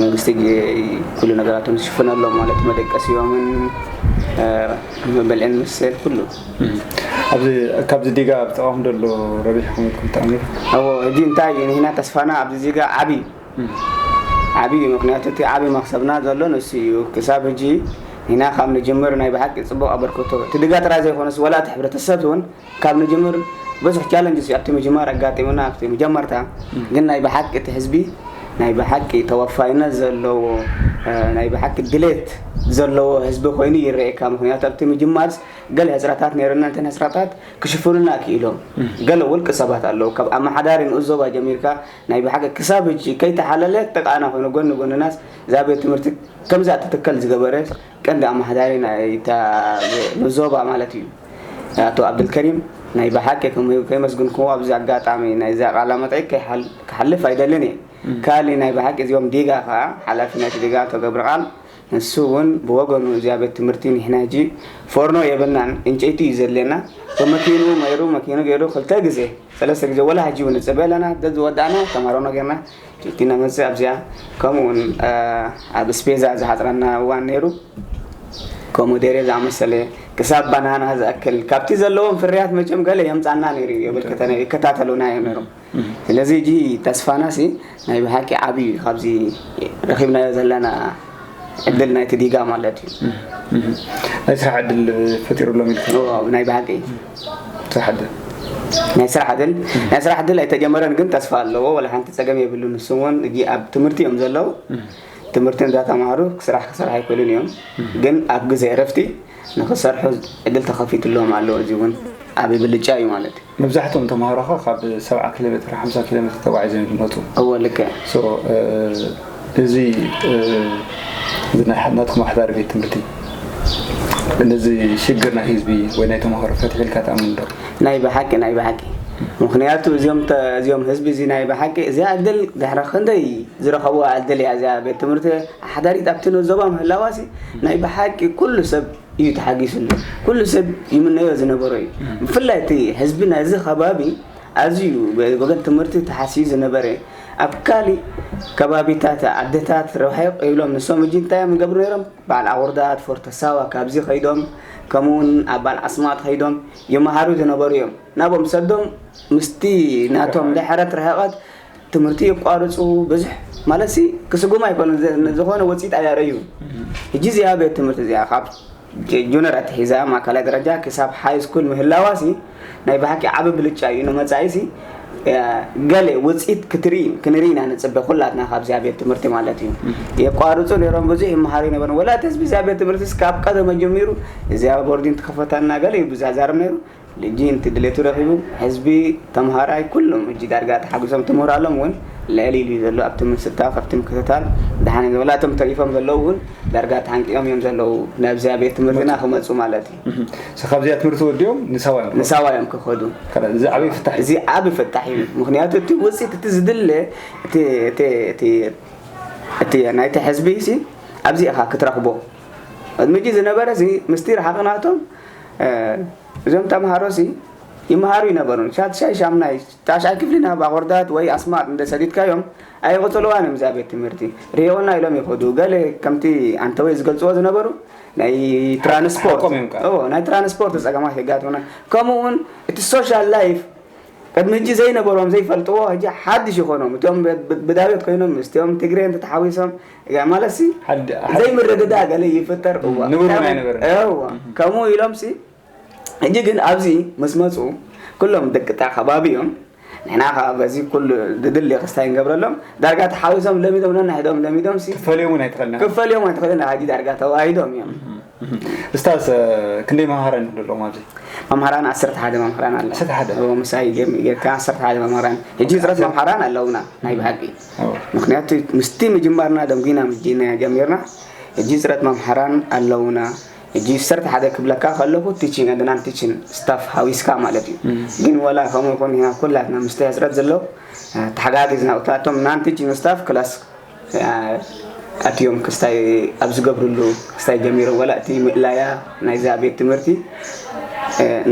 መንግስቲ ኩሉ ነገራቶም ዝሽፍነሎም ማለት መደቀሲዮምን መበልዕን መሰል ኩሉ። ኣብዚ ካብዚ ዲጋ ኣብ ጥቓኹም ዘሎ ረቢሕኩም ኢልኩም ትኣምኑ? ኣዎ፣ ሕጂ እንታይ ንሕና ተስፋና ኣብዚ ዲጋ ዓብዪ ዓብዪ እዩ። ምክንያቱ እቲ ዓብዪ መክሰብና ዘሎ ንሱ እዩ። ክሳብ ሕጂ ንሕና ካብ ንጅምር ናይ ብሓቂ ፅቡቕ ኣበርክቶ እቲ ዲጋ ጥራይ ዘይኮነስ ዋላ እቲ ሕብረተሰብ እውን ካብ ንጅምር ብዙሕ ቻለንጅ እዩ ኣብቲ ምጅማር ኣጋጢሙና ኣብቲ መጀመርታ። ግን ናይ ብሓቂ እቲ ህዝቢ ናይ ብሓቂ ተወፋይነት ዘለዎ ናይ ብሓቂ ድሌት ዘለዎ ህዝቢ ኮይኑ ይረኤካ። ምክንያቱ ኣብቲ ምጅማርስ ገለ ህፅረታት ነይርና። እተን ህፅረታት ክሽፍኑና ክኢሎም ገለ ውልቂ ሰባት ኣለዉ። ካብ ኣመሓዳሪ ንኡስ ዞባ ጀሚርካ ናይ ብሓቂ ክሳብ ሕጂ ከይተሓለለ ጥቃና ኮይኑ ጎኒ ጎንናስ እዛ ቤት ትምህርቲ ከምዛ ትትከል ዝገበረ ቀንዲ ኣመሓዳሪ ናይታ ንኡስ ዞባ ማለት እዩ ኣቶ ኣብደልከሪም ናይ ብሓቂ ከመ- ከመስግንክዎ ኣብዚ ኣጋጣሚ ናይዛ ቃለ መጠይቅ ከይሓል- ክሓልፍ ኣይደልን እየ። ካሊ ናይ ብሓቂ እዚኦም ዲጋ ከዓ ሓላፊ ናይቲ ዲጋ ኣቶ ገብረቃል ንሱ እውን ብወገኑ እዚኣ ቤት ትምህርቲ ንሕና ሕጂ ፎርኖ የብልናን፣ ዕንጨይቲ እዩ ዘድልየና። ብመኪኑ መይሩ መኪኑ ገይሩ ክልተ ግዜ ሰለስተ ግዜ ወላ ሕጂ እውን ንፅበ ኣለና። ደዝወዳእና ተማሮኖ ጌርና ጭቲ ነመፅእ ኣብዚኣ። ከምኡ እውን ኣብ ስፔዛ ዝሓፅረና እዋን ነይሩ። ከምኡ ደሬ ዝኣመሰለ ክሳብ ባናና ዝኣክል ካብቲ ዘለዎም ፍርያት መቸም ገለ የምፃና ነይሩ እዩ። የበልከተና ይከታተሉና እዮም ነይሮም። ስለዚ እጂ ተስፋና ሲ ናይ ብሓቂ ዓብዪ እዩ ካብዚ ረኺብናዮ ዘለና ዕድል ናይቲ ዲጋ ማለት እዩ። ናይ ስራሕ ዕድል ፈጢሩሎም ኢልኩም? እዎ፣ ናይ ብሓቂ ስራሕ ዕድል ናይ ስራሕ ዕድል ናይ ስራሕ ዕድል ኣይተጀመረን፣ ግን ተስፋ ኣለዎ። ወላ ሓንቲ ፀገም የብሉን። ንሱ እውን እጂ ኣብ ትምህርቲ እዮም ዘለዉ። ትምህርቲ እንዳተማሃሩ ስራሕ ክሰርሑ ኣይክእሉን እዮም፣ ግን ኣብ ግዜ እረፍቲ ንክሰርሑ ዕድል ተኸፊትሎም ኣሎ። እዚ እውን ዓብዪ ብልጫ እዩ ማለት እዩ። መብዛሕትኦም ተምሃሮኻ ካብ ሰብዓ ኪሎ ሜትር ሓምሳ ኪሎ ሜትር ተጓዒዞም እዮም ዝመፁ። እወ ልክዕ። So፣ እዚ እዚ ናይ ናትኩም ኣሕዳሪ ቤት ትምህርቲ ነዚ ሽግር ናይ ህዝቢ ወይ ናይ ተምሃሮ ፈትሒ ኢልካ ትኣምን ዶ? ናይ ብሓቂ ናይ ብሓቂ ምክንያቱ እዚኦም ተ- እዚኦም ህዝቢ እዚ ናይ ብሓቂ እዚኣ ዕድል ድሕሪ ክንደይ ዝረኸብዋ ዕድል እያ እዚኣ ቤት ትምህርቲ ኣሕዳሪት ኣብቲ ንዞባ ምህላዋሲ ናይ ብሓቂ ኩሉ ሰብ እዩ ተሓጊስሉ። ኩሉ ሰብ ይምነዮ ዝነበሮ እዩ። ብፍላይ እቲ ህዝቢ ናይዚ ከባቢ ኣዝዩ ብወገን ትምህርቲ ተሓስዩ ዝነበረ ኣብ ካሊእ ከባቢታት ዓድታት ርሕቕ ኢሎም ንሶም እጂ እንታይ እዮም ዝገብሩ ነይሮም? በዓል ኣቑርዳት፣ ፎርተሳዋ ካብዚ ከይዶም ከምኡ እውን ኣብ በዓል ዓስማጥ ከይዶም ይመሃሩ ዝነበሩ እዮም። ናብኦም ሰዶም ምስቲ ናቶም ድሕረት ርሕቐት ትምህርቲ የቋርፁ ብዙሕ ማለት ሲ ክስጉም ኣይኮነ ዝኾነ ወፂት ኣያረዩ። ሕጂ እዚኣ ቤት ትምህርቲ እዚኣ ካብ ጁነር ኣትሒዛ ማእከላይ ደረጃ ክሳብ ሃይ ስኩል ምህላዋ ሲ ናይ ብሓቂ ዓቢ ብልጫ እዩ ንመፃኢ ሲ ገለ ውፅኢት ክትርኢ ክንርኢ ኢና ንፅበ ኩላትና ካብዚኣ ቤት ትምህርቲ ማለት እዩ። የቋርፁ ነይሮም፣ ብዙሕ ይመሃሩ ይነበሩ። ወላ እቲ ህዝቢ እዚኣ ቤት ትምህርቲ ካብ ቀደመ ጀሚሩ እዚኣ ቦርዲን ትኸፈታና ገለ እዩ ብዛዛርብ ነይሩ። ልጂ እንቲ ድሌቱ ረኺቡ ህዝቢ ተምሃራይ ኩሎም እጂ ዳርጋ ተሓጉሶም ትምህሩ ኣለዎም እውን ልዕል ኢሉ እዩ ዘሎ ኣብቲ ምስታፍ ኣብቲ ምክትታል ድሓን ወላ እቶም ተሪፎም ዘለዉ እውን ዳርጋ ተሓንቂኦም እዮም ዘለዉ ናብዚኣ ቤት ትምህርትና ክመፁ ማለት እዩ። ካብዚኣ ትምህርቲ ወዲኦም ንሳዋ እዮም ንሳዋ እዮም ክኸዱ። እዚ ዓብይ ፍታሕ እዚ ዓቢ ፍታሕ እዩ። ምክንያቱ እቲ ውፅኢት እቲ ዝድለ እቲ እቲ እቲ እቲ ናይቲ ሕዝቢ ሲ ኣብዚ ኢኻ ክትረኽቦ። ቅድሚ ሕጂ ዝነበረ ሲ ምስቲ ረሓቕናቶም እዞም ተምሃሮ ሲ ይመሃሩ ይነበሩን ሻትሻይ ሻምናይ ታሽዓይ ክፍሊ ናብ ኣቆርዳት ወይ ኣስማጥ እንደ ሰዲድካዮም ኣይቕፅልዋን እዮም እዛ ቤት ትምህርቲ ርኦና ኢሎም ይኸዱ። ገለ ከምቲ ኣንተወይ ዝገልፅዎ ዝነበሩ ናይ ትራንስፖርት ሓቆም እዮም ከኣ። እዎ፣ ናይ ትራንስፖርት ፀገማት የጋጥሙና። ከምኡ እውን እቲ ሶሻል ላይፍ ቅድሚ ሕጂ ዘይነበሮም ዘይፈልጥዎ ሕጂ ሓድሽ ይኾኖም። እቶም ብ- ብ- ብዳቤት ኮይኖም ምስቲኦም ትግሬ እንተተሓዊሶም ያ ማለት ሲ ሓድ- ሓድ- ዘይምርድዳእ ገለ ይፍጠር። እዋ። ንቡር እውን ከምኡ- ኣይነበረን። እዋ። ከምኡ ኢሎም ሲ ሕጂ ግን ኣብዚ ምስ መፁ ኩሎም ደቂ እታ ከባቢ እዮም። ንሕና ከዓ በዚ ኩሉ ድድሊ ክስታይ ንገብረሎም ዳርጋ ተሓዊሶም ለሚዶም ነንሕዶም ለሚዶም ሲ ትፈልዮም እውን ኣይትኸልና። ክፈልዮም ኣይትኽእልን። ሕጂ ዳርጋ ተዋሂዶም እዮም። እስታዝ ክንደይ መምሃራን ኣለዎም ኣብዚ? መምሃራን ዓሰርተ ሓደ መምሃራን ኣሎ። ዓሰርተ ሓደ? እዎ፣ ምሳይ ገም- ጌርካ ዓሰርተ ሓደ መምሃራን። ሕጂ እፅረት መምሃራን ኣለውና ናይ ብሓቂ። እዎ። ምክንያቱ ምስቲ ምጅማርና ደንጉና ምጅና ጀሚርና ሕጂ እፅረት መምሃራን ኣለውና። ሕጂ ዓሰርተ ሓደ ክብለካ ከለኹ ቲቺንግ ኣንድ ናን ቲቺንግ ስታፍ ሃዊስካ ማለት እዩ። ግን ወላ ከምኡ ይኹን ኢና ኩላትና ምስቲ ሕፅረት ዘሎ ተሓጋጊዝና እታቶም ናን ቲቺንግ ስታፍ ክላስ ኣትዮም ክስታይ ኣብ ዝገብርሉ ክስታይ ጀሚሮም ወላ እቲ ምእላያ ናይዛ ቤት ትምህርቲ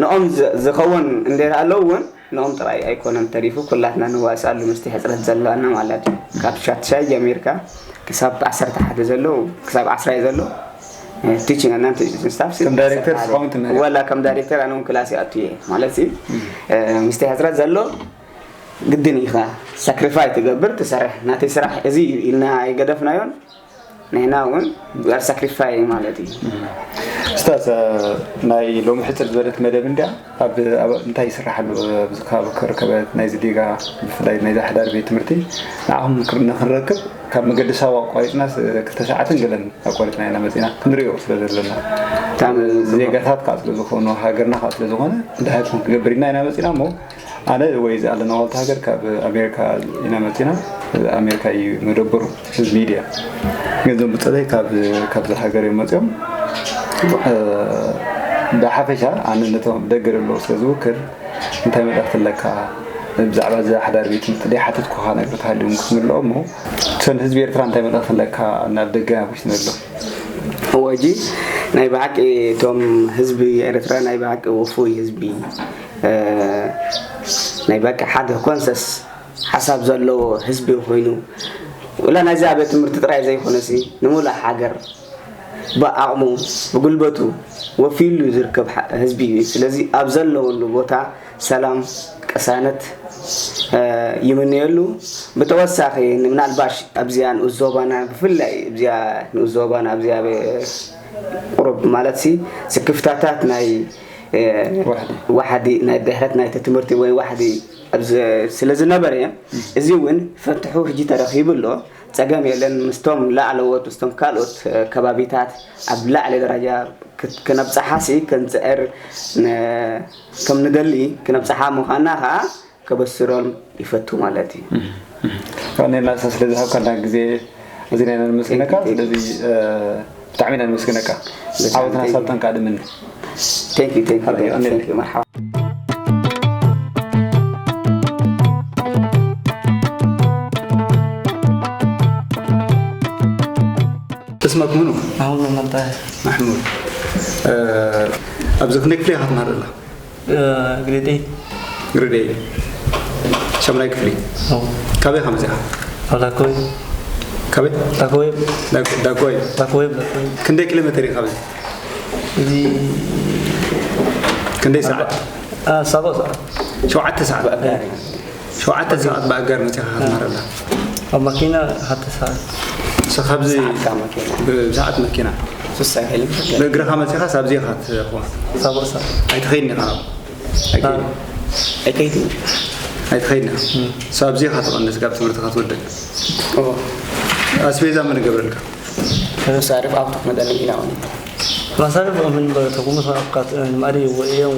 ንኦም ዝኸውን እንደ ኣለዉ እውን ንኦም ጥራይ ኣይኮነን ተሪፉ ኩላትና ንዋስኣሉ ምስቲ ሕፅረት ዘለዋና ማለት እዩ። ካብ ሻትሻይ ጀሚርካ ክሳብ ዓሰርተ ሓደ ዘሎ ክሳብ ዓስራይ ዘሎ ቲችንግ እና ቲችንግ ስታፍ ከም ዳይሬክተር ስኻውን ትምህር ወላ ከም ዳይሬክተር ኣነ እውን ክላስ ይኣቱ እየ ማለት ምስቲ ሕፅረት ዘሎ ግድን ኢኻ ሳክሪፋይ ትገብር ትሰርሕ ናተይ ስራሕ እዚ እዩ ኢልና ኣይገደፍናዮን። ንሕና እውን we are sacrifice ማለት እዩ። እስታዝ ናይ ሎሚ ሕፅር ዝበለት መደብ እንዲያ ኣብ ኣብ እንታይ ይስራሕ ኣሎ ኣብዚ ከባቢ ከርከበት ናይዚ ዲጋ ብፍላይ ናይዚ ሓዳር ቤት ትምህርቲ ንዓኹም ንክር- ንክንረክብ ካብ መገዲ ሳዋ ኣቋሪፅና ስ- ክልተ ሰዓትን ገለን ኣቋሪፅና ኢና መፂና ክንሪኦ ስለ ዘለና እታ ዜጋታት ከዓ ስለ ዝኾኑ ሃገርና ከዓ ስለ ዝኾነ እንዳሃይኩም ክገብር ኢና ኢና መፂና እሞ ኣነ ወይ እዚ ኣለና ዋልታ ሃገር ካብ ኣሜሪካ ኢና መፂና ኣሜሪካ እዩ መደበሩ እዚ ሚድያ ግን እዞም ብፀለይ ካብ ካብዚ ሃገር እዮም መፂኦም ብሓፈሻ ኣነ ነቶም ደገ ዘለዉ ስለ ዝውክል እንታይ መልእኽቲ ኣለካ ብዛዕባ እዚ ሓዳር ቤት ትምህርቲ ደይ ሓተትኩኻ ነገር ተሃልዮም ክትምልኦ እሞ ሰን ህዝቢ ኤርትራ እንታይ መልእኽቲ ኣለካ ናብ ደገ ናብ ውሽጢ ዘሎ እወጂ ናይ ብሓቂ እቶም ህዝቢ ኤርትራ ናይ ብሓቂ ውፉይ ህዝቢ ናይ በቃ ሓደ ኮንሰስ ሓሳብ ዘለዎ ህዝቢ ኮይኑ ወላ ናይዚ ኣብ ትምህርቲ ጥራይ ዘይኮነሲ ንሙላእ ሃገር ብዓቕሙ ብጉልበቱ ወፊሉ ዝርከብ ህዝቢ እዩ። ስለዚ ኣብ ዘለወሉ ቦታ ሰላም ቅሳነት ይምነየሉ። ብተወሳኺ ምናልባሽ ኣብዚኣ ንኡስ ዞባና ብፍላይ እዚኣ ንኡስ ዞባና ኣብዚኣ ቁሩብ ማለት ሲ ስክፍታታት ናይ ዋሕዲ ናይ ድሕረት ናይቲ ትምህርቲ ወይ ዋሕዲ ስለ ዝነበረ እዚ እውን ፈትሑ ሕጂ ተረኺቡ ኣሎ። ፀገም የለን ምስቶም ላዕለዎት ምስቶም ካልኦት ከባቢታት ኣብ ላዕሊ ደረጃ ክነብፅሓ ሲ ክንፅዕር ከም ንደሊ ክነብፅሓ ምዃና ከዓ ከበስሮም ይፈቱ ማለት እዩ። ኔና ስለ ዝሃብካና ግዜ እዚ ናይ ነመስግነካ ስለዚ ብጣዕሚ ኢና ነመስግነካ ዓወትና ሳልጠንካ ድምን Thank you, thank you, thank you, thank you. مرحبا. اسمك منو؟ محمود من منطقة. محمود. ኣብዚ ክንደይ ክፍሊ ኢኻ ትመሃር ዘላ? ግሬድ ኤይት። ግሬድ ኤይት። ሻምናይ ክፍሊ። ካበይ ኢኻ መፂኻ? ካብ ዳኮይ። ካበይ? ዳኮይ። ዳኮይ። ዳኮይ ዳኮይ። ክንደይ ኪሎ ሜትር እዩ ካብዚ? እዚ ክንደይ ሰዓት? ሳቦ ሰዓት። ሸውዓተ ሰዓት። ሸውዓተ ሰዓት ብኣጋር መፂኻ ክትመሃር ኣላ። ኣብ ማኪና ሓተ ሰዓት። ሰ ካብዚ ብሰዓት መኪና ሱሳ ከይልም ብእግርኻ መፂኻ ሳብዚ ኢኻ ትኾን ሳቦ ሰዓት። ኣይትኸይድን ኢኻ ናብኡ። ኣይከይድን። ኣይከይድን። ኣይትኸይድና። እም። ሳብ ዜኻ ትቐንስ፣ ካብ ትምህርትኻ ትወድእ። ኦ። ኣስቤዛ መን ይገብረልካ? መሳርፍ ኣብቱ ክመጠኒ ኢና ውን። መሳርፍ ምን በተቁሙ ተናፍቃት፣ ማሪ ወየው፣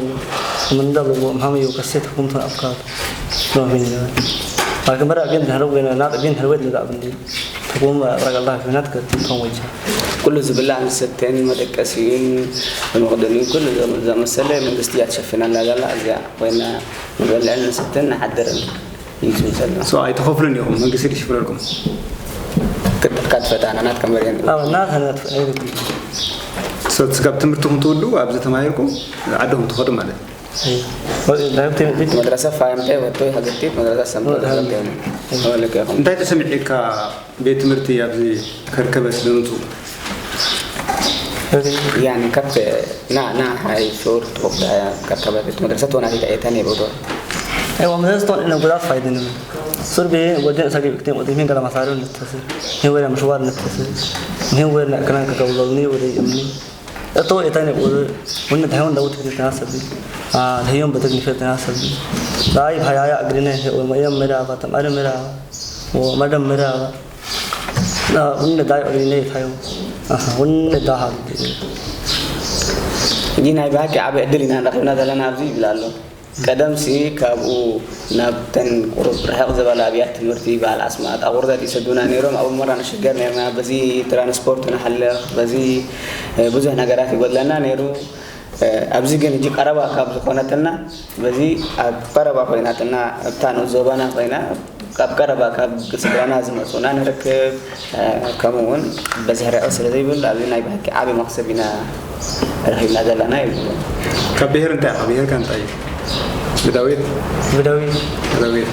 ምን ደሉ፣ ምሃም የው ከሴት ተቁሙ ተናፍቃት። ሎሚ። ባክ መራ ግን ተረው ግን፣ ናጥ ግን ተረው ግን ዛብ እንዲ። ተቁሙ ረጋላ ናት ከ ተንወጃ። ኩሉ ዝብላዕ ዝስተን መደቀሲን መቕደሚን ኩሉ ዘ-፣ ዘመሰለ መንግስቲ እያ ትሸፍነልና ዘላ። እዚኣ ኮይና ንበልዕን ንሰትን ንሓድርን እዩ ዝብል ዘሎ። ሶ ኣይትኸፍሉን ኢኹም፣ መንግስቲ ድሽፍለልኩም? ክጥቃት ፈጣና ናት ከመር የን። ኣዎ፣ ናት ናት። ሶ ስጋብ ትምህርትኹም ትውድኡ ኣብዚ ተማሂርኩም ዓድኹም ትኸዱ ማለት እዩ። መድረሰ ፋየምተ ወጥቶ ሀገቴት መድረሰ ሰምተ ወጥቶ። ወለከኹም። እንታይ ተሰሚዕካ ቤት ትምህርቲ ኣብዚ ከርከበት ብምምፅኡ? ያኒ ከብት ና ና ሃይ ሾር ትቆዳ ከርከበት መድረሰ ትሆን ኣሪታ ኤታን የቦዶ። Ewa መድረሰ ትሆን እነ ጉዳት ፋይደንም። ሱር ቤ ወደን ሰጊ ብክቴን ወደ ሚን ገላ ማሳሪው ንተስር። ሚን ወደ ምሽዋር ንተስር። ሚን ወደ ነቅናን ከቀውለውኒ ወደ እምኒ። እቶ ኤታን የቦዶ። ወነ ታይሆን ዳውት ክቴ ተናሰቢ። አ ታይሆን በተግ ንፈት ተናሰቢ። ራይ ሃያያ እግሪነ ወመየም መዳባ ተማሪ መዳባ። ወመደም መዳባ። ና፣ ወነ ዳይ ኦሪነ ታዩ። ኣሃ፣ ወነ ዳሃ። ሕጂ ናይ ብሓቂ ዓቢ ዕድል ኢና ረኺብና ዘለና ኣብዚ ይብል ኣሎ። ቀደምሲ ካብኡ ናብተን ቁሩብ ርሕቕ ዝበላ ኣብያት ትምህርቲ በዓል ኣስማት ኣቑርደት ይሰዱና ነይሮም። ኣብኡ መራ ንሽገር ነይርና። በዚ ትራንስፖርት ንሓልፍ፣ በዚ፣ እ፣ ብዙሕ ነገራት ይጎድለና ነይሩ። እ፣ ኣብዚ ግን ሕጂ ቀረባ ካብ ዝኾነትና፣ በዚ ኣብ ቀረባ ኮይናትና፣ ኣብታ ንኡስ ዞባና ኮይና፣ ካብ ቀረባ ካብ ስድራና ዝመጹና ንርክብ፣ እ፣ ከምኡ እውን በዝሒ ርዕቕ ስለ ዘይብሉ፣ ኣብዚ ናይ ብሓቂ ዓቢ መኽሰብ ኢና ረኺብና ዘለና ይብሉ። ካብ ብሄር እንታይ ኢኻ? ብሄርካ እንታይ እዩ? ብዳዊት? ብዳዊት። ብዳዊት።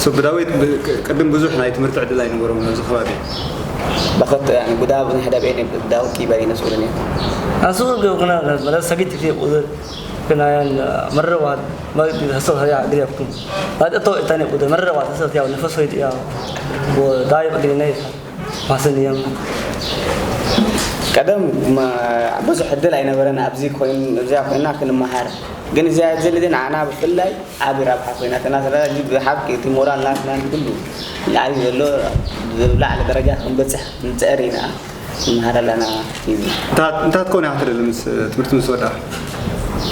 ሶ ብዳዊት ብ-፣ ቅ-፣ ቅድም ብዙሕ ናይ ትምህርቲ ዕድል ኣይነበሮም ኣብዚ ከባቢ። በኸት፣ ያኒ፣ ጉዳ ብዙሕ ደብኤን ዳውኪ በሪነ ሱርን እየ። ኣሱ ገ-፣ ኩና-፣ መለ ሰጊት ትፊ ቁዝር፣ ክናያን መረዋት፣ መ-፣ ሀሰብ ሀያ ግሪያኩም። ባድ እቶ እታኔ ቁዝር፣ መረዋት ሀሰብ ያው ነፈሶ ይጥያ፣ ወዳይ በግሪና ይታ፣ ማሰን እየም። ቀደም፣ መ-፣ ብዙሕ ዕድል ኣይነበረን። ኣብዚ ኮይን-፣ እዚኣ ኮይና ክንመሃር። ግን እዚኣ ዕድል ግን ኣና ብፍላይ ዓቢ ረብሓ ኮይናትና። ስለዚ ብሓቂ እቲ ሞራል ናትና ኩሉ ላዕሊ ዘሎ፣ ብላዕሊ ደረጃ ክንበጽሕ ንጽዕር ኢና። ንመሃር ኣለና። እንታ-፣ እንታይ ክትከውን ኢኻ ትደሊ ምስ ትምህርቲ ምስ ወዳእኻ?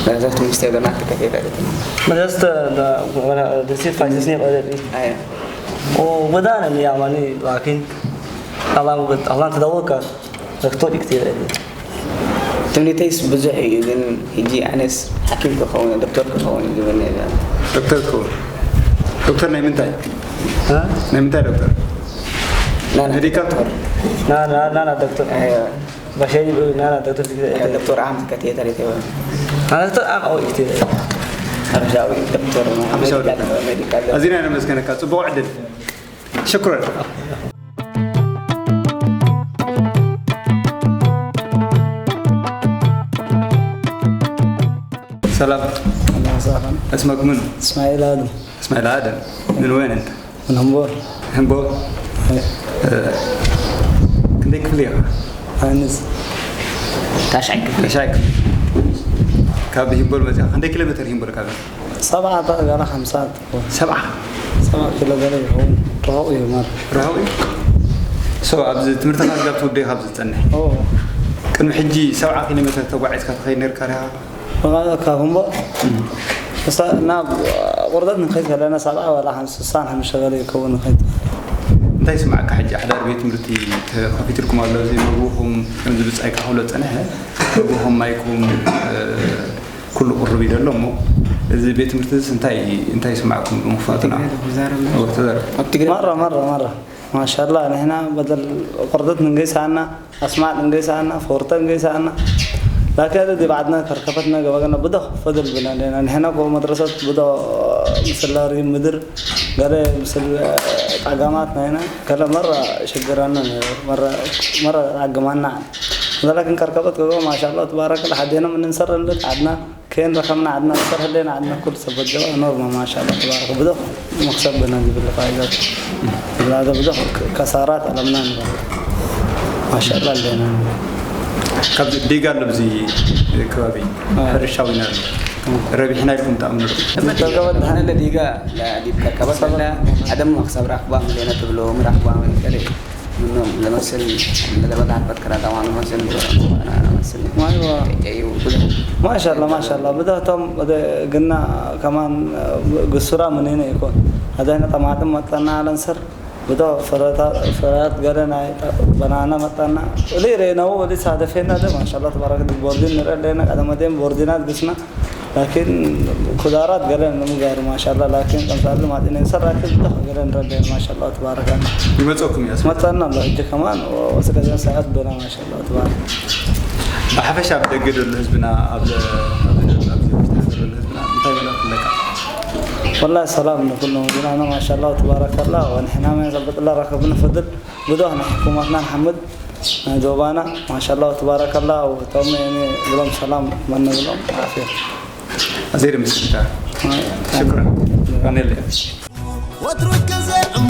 መድረሰት ትምህርቲ ወዳእና ክከፍል ማለት ነው። መድረሰት፣ እ፣ ደሴት ፋይሰስ ነው ማለት ነው። ኣየ። ኦ፣ ወዳእና ነው ያማኒ ላኪን ኣላም፣ ኣላም ተዳወካ ዶክተር ኢክ ትብል። ትምኒተይስ ብዙሕ እዩ፣ ግን ሕጂ ኣነስ ሓኪም ክኸውን፣ ዶክተር ክኸውን እዩ ዝብል ነይረ። ዶክተር ትኸውን? ዶክተር ናይ ምንታይ? እ? ናይ ምንታይ ዶክተር? ናና ሜዲካል? ዶክተር። ናና፣ ናና ዶክተር። ኣየ። ባሻይ፣ ናና ዶክተር ትግዘ። ያ ዶክተር ዓም ዝከትየ ተሪፈ። ኣነ ዶክተር ዓም ኣው ኢክ ትብል። ሓበሻዊ ዶክተር፣ ሓበሻዊ ሜዲካል፣ ዶክተር። ሜዲካል። ኣዚና ነመስገነካ፣ ጽቡቕ ዕድል። ሽክረን። ሰላም። ኣህለን ወሳህለን። እስመክ ምኑ? እስማኤል ኣድም። እስማኤል ኣድም። ምን ወይን እንተ? ምን ህምቦል። ህምቦል? ኣይ። እ፣ ክንደይ ክፍሊ ኢኻ? ኣንስ። ታሽዓይ ክፍሊ። ታሽዓይ ክፍሊ። ካብ ሂምቦል መጺኻ፣ ክንደይ ኪሎ ሜተር ሂምቦል ካብ? ሰብዓ ጣ-፣ ገና ሓምሳ ትኾን። ሰብዓ? ሰብዓ ኪሎ ገለ ይኸውን። ርሑቕ እዩ ማር። ርሑቕ እዩ? ሶ፣ ኣብዚ ትምህርትኻ ስጋብ ትውደእ ካብ ዝጸንሕ? ኦ። ቅድሚ ሕጂ ሰብዓ ኪሎ ሜተር ተጓዒዝካ ትኸይድ ነርካ ዲኻ? ካብ ህምቦ? እም። እሳ-፣ ናብ ቁርደት ንኸይድ ከለና ሰብዓ ዋላ ሓምሳ፣ ስሳን ሓሙሽተ ገለ ይከውን ንኸይድ። እንታይ ይስማዓካ ሕጂ? ኣሕዳር ቤት ትምህርቲ ተኸፊትልኩም ኣሎ፣ እዚ መግብኹም ከምዚ ብጻይካ ክብሎ ዝጸንሐ፣ መግብኹም፣ ማይኩም፣ እ፣ ኩሉ ቅሩብ እዩ ዘሎ እሞ፣ እዚ ቤት ትምህርትስ እንታይ፣ እንታይ ይስማዕኩም ብምኽፋቱና? ትግርኛ ዶ ክዛረብ? እወ፣ ተዛረብ። ኣብ ትግርኛ? ማራ፣ ማራ፣ ማራ። ማሻላ፣ ንሕና በደል ቁርደት ንንገይሳና፣ ኣስማዕ ንንገይሳና፣ ፎርተ ንገይሳና። ላኪን ዲ ባዕድና ከርከፈትና ገበገና ብዶ ፈደል ብና ደና። ንሕና ኮ መድረሰት ብዶ ምስላ ሪ ምድር ገለ ምስል ጣጋማት ናይና ገለ መራ ሽግረና ነይሩ። መራ፣ መራ ዓግማና። ولكن ከርከበት ገበ ማሻላ ተባረከ ሓዴና ምን እንሰር እንደ ዓድና ከን ረከምና ዓድና እንሰር ህሌና ዓድና ኩል ሰበት ገበ ኖርማ ማሻላ ተባረከ ብዶ መክሰብ ብና ዝብል ፋይዳት ብላደ ብዶ ከሳራት ኣለምና ንበል ማሻላ ኣለና። ካብ ዲጋ ኣሎ ብዚ ከባቢ ኣዎ። ሕርሻዊ ኢና ኣሎ። ረቢሕና ኢልኩም ትኣምኑ ዶ? Nella diga la di kakaba sala adam maksab rahba mlena tublo rahba mlena. Minnom ለመስል ለበዳ ፈትከራ ዳዋን መስል መስል ማይዋ ማሻላ ማሻላ ብዳቶም ግና ከማን ግሱራ ምንነ ይኮን ኣዳይና ጠማጥም መጠና ኣለንሰር ብዶ ፍረታት ገለ ናይ በናና መጠና እሊ ሬነው እሊ ሳደፌና ደ ማሻላ ተባረክ ቦርዲን ንረ ኣለና ቀደመቴም ቦርዲናት ግስና ላኪን ኩዳራት ገለ ንምጋር ማሻላ ላኪን ከምሳሉ ማጢነ ሰራኪ ብዶ ገለ ንረ ኣለና ማሻላ ተባረክ ይመፀኩም እያ መጠና ኣሎ እጅ ከማን ወስከዘን ሰዓት በና ማሻላ ተባረክ ብሓፈሻ ኣብ ደገ ዘሎ ህዝብና ኣብ ኣብ ደገ ኣብዚ ውሽጢ ሃገር ዘሎ ህዝብና እንታይ መልእኽቲ ኣለካ? ወላሂ ሰላም ንኩሎም ህዝብና ማሻላ ተባረከላ ወንሕና መን ዘበጥላ ረከብን ፍድል ብዶ ንሕኩማትና ንሓምድ ናይ ዶባና ማሻላ ተባረከላ ወቶም ብሎም ሰላም መን ብሎም ዓፍያ ኣዜር ምስልካ ሽክረን ቀኔለ ወትሩ ገዘዕሙ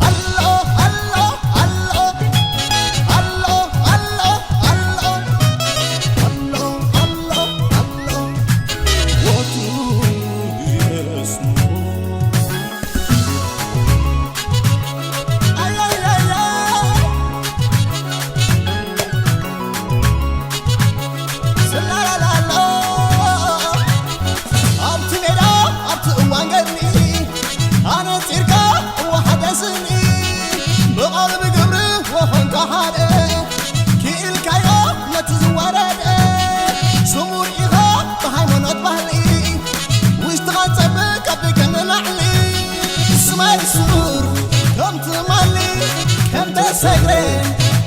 ኣሎ ኣሎ ኣሎ ኣሎ ኣሎ ኣሎ ኣሎ ኣሎ ኣሎ ወትሩ ይረስሙ ኣያያያ ስላላላሎ ኣብቲ ሜዳ ኣብቲ እዋን ገድሊ ኣነፂርካ እወሓደስኒ ብቓል ብግብሪ ወኾንካ ሓደ ክኢልካዮ ነቲ ዝወረደ ስሙር ኢኻ ብሃይማኖት ባህሊ ውሽጥኻ ፀብቅ ኣብ ደገ ንላዕሊ ስማይ ስሙር ከም ትማሊ ከም ተሰግረ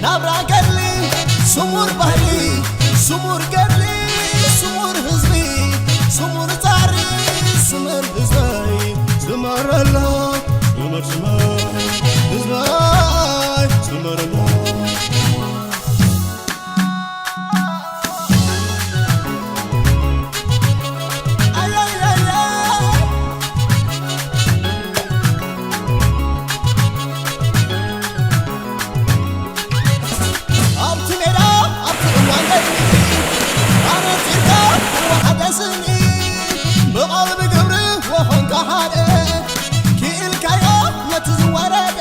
ናብራ ገድሊ ስሙር ባህሊ ስሙር ገድሊ ስሙር ህዝቢ ስሙር ፃዕሪ ስመር ህዝበይ ስመረላ ስመር ስመር ህዝበይ ስመረላ ኣብቲ ሜዳ ኣብቲ እዋን ገድሊ ኣነፂርካ እወሓደስኒ ብቓል ብግብሪ ወኾንካ ሓደ ክኢልካዮ ነቲ ዝወረደ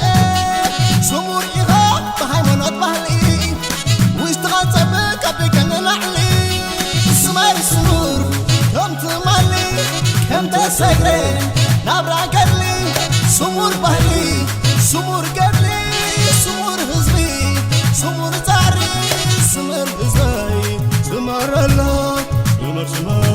ስሙር ኢኻ ብሃይማኖት ባህሊ ውሽጥኻ ፀብቅ ካብ ደገ ንላዕሊ ስማይ ስሙር ከም ትማሊ ከም ተሰግረ ናብራ ገድሊ ስሙር ባህሊ ስሙር ገድሊ ስሙር ህዝቢ ስሙር ፃዕሪ ስምር ህዝበይ ስመረላ ስመር ስመር